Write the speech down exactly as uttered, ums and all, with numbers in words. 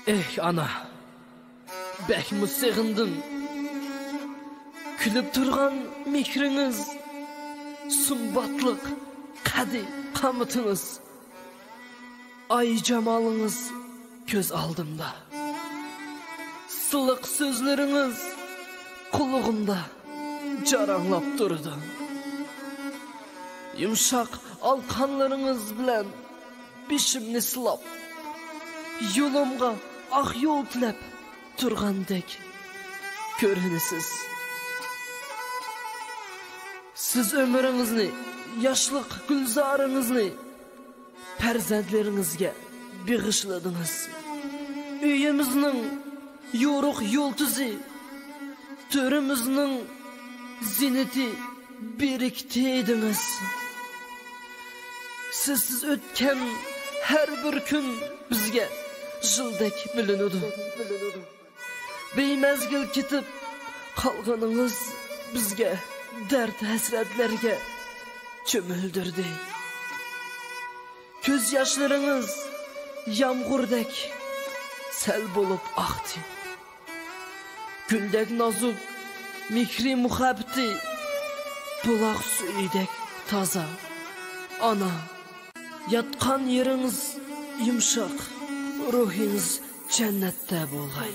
ئېھ ئانا، بەكمۇ سېغىندىم. كۈلۈپ تۇرغان مېھرىڭىز، سۇمباتلىق قەددى قامىتىڭىز، ئاي جامالىڭىز كۆز ئالدىمدا. سىلىق سۆزلىرىڭىز قۇلىقىمدا جاراڭلاپ تۇرىدۇ. يۇمشاق ئالىقانلىرىڭىز بىلەن بېشىمنى سىلاپ، يولۇمغا ئاق يول تىلەپ تۇرغاندەك كۆرۈنىسىز. سىز ئۆمرىڭىزنى، ياشلىق گۈلزارىڭىزنى پەرزەنتلىرىڭىزگە بېغىشلىدىڭىز. ئۆيىمىزنىڭ يورۇق يۇلتۇزى، تۆرىمىزنىڭ زىننىتى بېرىكتى ئىدىڭىز. سىزسىز ئۆتكەن ھەر بىر كۈن بىزگە يىلدەك بىلىنىدۇ. بىمەزگىل كېتىپ قالغىنىڭىز بىزگە دەرد ھەسرەتلەرگە چۆمۈلدۈردى. كۆز ياشلىرىڭىز يامغۇردەك سەل بولۇپ ئاقتى. گۈلدەك نازۇك مېھرى مۇھەببىتى، بۇلاق سۈيىدەك تازا ئانا. ياتقان يېرىڭىز يۇمشاق، روھىڭىز جەننەتتە بولغاي.